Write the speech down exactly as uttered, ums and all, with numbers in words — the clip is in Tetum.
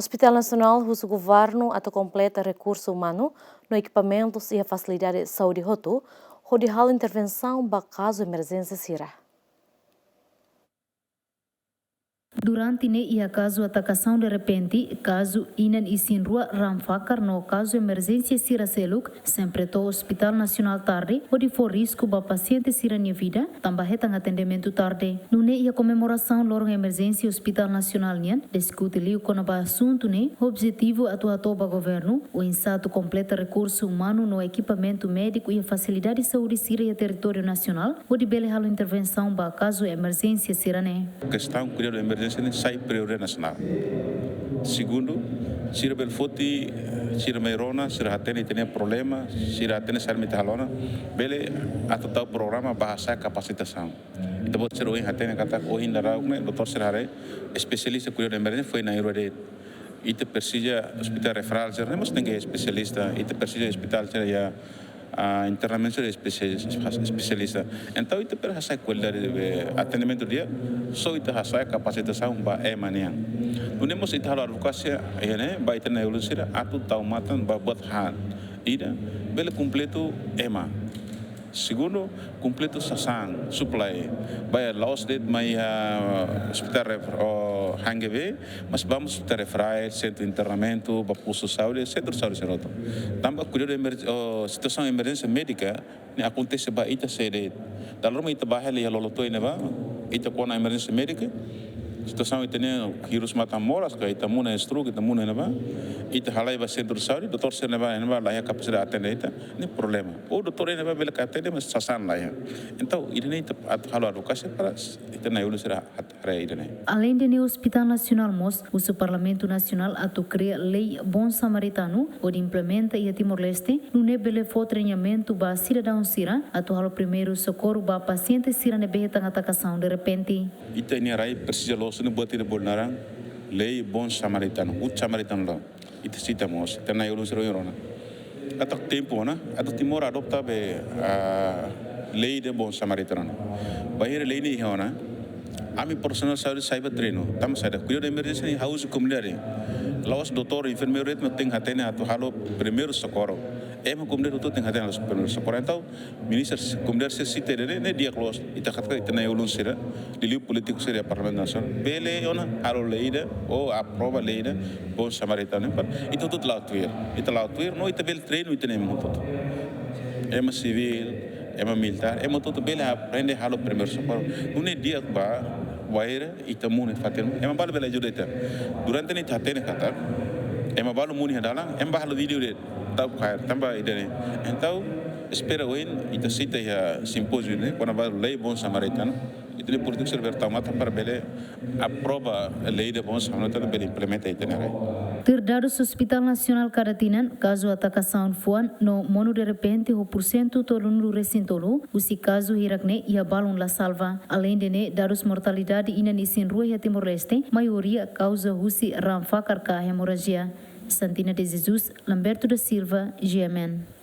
Hospital Nasionál husu governu atu kompleta rekursu umanu no ekipamentus iha fasilidade saúde hotu, hodi halo intervensaun ba kazu emerjénsia sira. Durante ne'e iha kazu atakasaun derrepente, kazu inan isin-rua raan fakar no kazu emerjénsia sira seluk, sempre to'o Hospital Nasionál tarde, hodi fó risku ba pasiente sira-nia vida, tanba hetan atendimentu tarde. Nune'e iha komemorasaun loron emerjénsia Hospital Nasionál nian, diskute liu kona-ba asuntu ne'e, objetivu atu hato'o ba governu, oinsá atu kompleta rekursu umanu no ekipamentu médiku iha fasilidade saúde sira iha territóriu nasionál, hodi bele halo intervensaun ba kazu emerjénsia sira-ne'e. Kestaun kuidadu emerjénsia ne'e sai prioridade nasionál. Segundu, sira bele foti, sira mai rona, sira hatene ita-nia problema, sira hatene saida mak ita halo ona, bele atu tau programa ba hasa'e kapasitasaun. Ita-boot sira ohin hatene katak ohin daudaun ne'e, doutór sira haree, espesialista kuidadu emerjénsia foin na'in-rua de'it. Ita presiza hospital referral sira-ne'e mós tenke espesialista. Ita presiza hospital sira iha, ah, internamentu sira espesialis-, espesialista. Entaun ita presiza hasa'e kualidade, eh, atendimentu di'ak, só ita hasa'e kapasitasaun ba ema nian. Nune'e mós ita halo advokasia, eh, ne'e, ba ita-nia ulun sira, atu tau matan ba buat haat. Ida, bele kompletu ema. Segundu, kompletu sasán, supply. Ba iha la'ós de'it mai iha hospital ref-, oh, HNGV, mas ba mós hospital referral, sentru internamentu, ba postu saúde, sentru saúde sira hotu. Tanba kuidadu emer-, oh, situasaun emerjénsia médika ne'e akontese ba ita sé de'it. Dala ruma ita bá hela iha lolotoin ne'ebá, ita kona emerjénsia médika, situasaun ita-nia hirus matan moras ka, ita monu stroke, ita monu ne'ebá, ita halai ba sentru saúde, doutór sira ne'ebá, ne'ebá la iha kapasidade atende ita, ne'e problema. Ou doutór ne'ebá bele ka atende, mas sasán la iha. Entaun, ida-ne'e ita atu halo advokasia para ita-nia ulun sira hat-, haree ida-ne'e. Aleinde ne'e, Hospital Nasionál mós husu Parlamentu Nasionál atu kria lei Bom Samaritanu, hodi implementa iha Timor-Leste, nune'e bele fó treinamentu ba sidadaun sira atu halo primeiru sokorru ba pasiente sira ne'ebé hetan atakasaun derrepente. Ita-nia rai presiza loos, ne'e buat ida bolu naran lei Bom Samaritanu, Good Samaritan Law. Ita sita mós, ita-nia ulun sira ohin rona. Atu tempu ona, atu Timor adopta be, ah, lei de Bom Samaritanu. Bainhira lei ne'e iha ona, ami profisionál saúde sai ba treinu. Tanba saida, kuidadu emerjénsia ne'e ha'u husi komunidade. La'ós doutór, enfermeiru de'it mak tenke hatene atu halo primeiru sokorru. Ema komunidade hotu tenke hatene halo primeiru sokorru. Entaun, ministru komunidade sira sita ida-ne'e, ne'e di'ak loos. Ita katakan ita-nia ulun sira, liuliu polítiku sira iha Parlamentu Nasionál, bele ona halo lei ida, ou aprova lei ida, Bom Samaritanu, para ita hotu la'o tuir. Ita la'o tuir, no ita bele treinu ita-nia ema hotu. Ema sivíl, ema militár, ema hotu bele aprende halo primeiru sokorru. Nune'e di'ak ba, wainhira ita monu iha fatin, ema balu bele ajuda ita. Durante ne'e ita hatene katak, ema balu monu iha dalan, ema bá halo vídeo de'it, tau kaer, tanba ida-ne'e. Entaun, espera ohin, ita sita iha simpóziu ne'e, kona-ba lei Bom Samaritanu, ita-nia polítiku sira bele tau matan para bele aprova lei de Bom Samaritanu, bele implementa ita-nia rai. Tuir dadus Hospital Nasionál, kada tinan, kazu atakasaun fuan no monu derrepente ho pursentu tolunulu-resin-tolu, husi kazu hirak ne'e iha balun la salva. Aleinde ne'e, dadus mortalidade inan isin-rua iha Timor-Leste, maioria kauza husi raan fakar ka hemorrajia. Santina de Jesus, Lamberto da Silva, G M N.